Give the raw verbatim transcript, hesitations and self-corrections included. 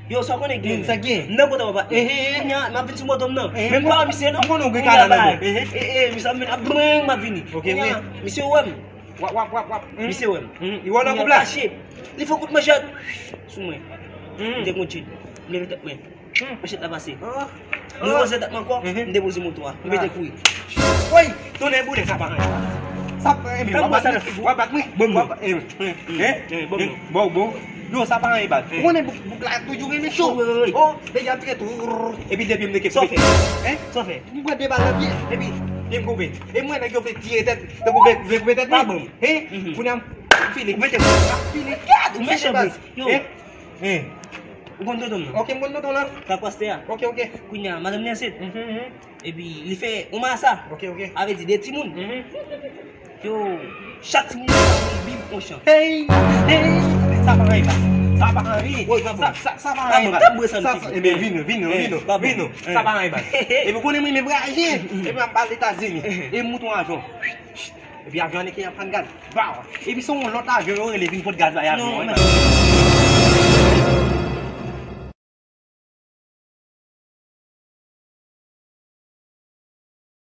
Yo, sa w konnen gen. Sa gen. M nan kota papa. Ehe. Kounya, m ap vin sou moto m nan. Ehe. Men m pa wè misye non. M konnen w gen kala nan men. Ehe. E, e, misye ap vin ap bring, m ap vini. Ok, ok. Kounya, misye wè m. W ap, w ap, w ap, w ap. Misye wè m. Li wè w nan koup la. Kache. Li fè kout manchèt sou mwen. M te konn chit. M leve tèt mwen. Manchèt la pase. M repoze tèt mwen ankò. M depoze moto a. M mete kouri. Woy! Tonnè boule, sa pa anyen. Sa pa anyen, w ap bat mwen. W ap bat mwen. Bon, bon. Bon, bon. Yo, sa pa anyen, baz. Ou konnen boug, boug la toujou renmen cho. Oh, deja m tire tou. Epi depi m te ke pete. Sa w fè? M pran de bal nan pye. Epi pye m koupe. E mwen nèg yo vle tire tèt. Te koupe, vle koupe tèt mwen. Kounya m fini. Mete m fini. Gad, ou mechan, baz. Yo. Ou konn tonton m nan? Ok, m konn tonton lan. Sa pastè a. Ok, ok. Kounya, madanm li ansent. Epi li fè yon marasa. Ok, ok. Avè di de timoun. Yo, chak timoun sa yon bib, yon chan. Hey, hey, sa pa anyen, baz. Sa pa anyen. Woy, pa bon. Sa, sa, sa pa anyen, baz. Sa, sa, ebyen, vin, vin, vin, vin. Sa pa anyen, baz. Epi konnen mwen, men vwayaje. Epi m ap al Etazini. E m moute yon avyon. Epi avyon an eke an pann gaz. Baw! Epi se yon lòt avyon yo rele vin pot gaz bay avyon an.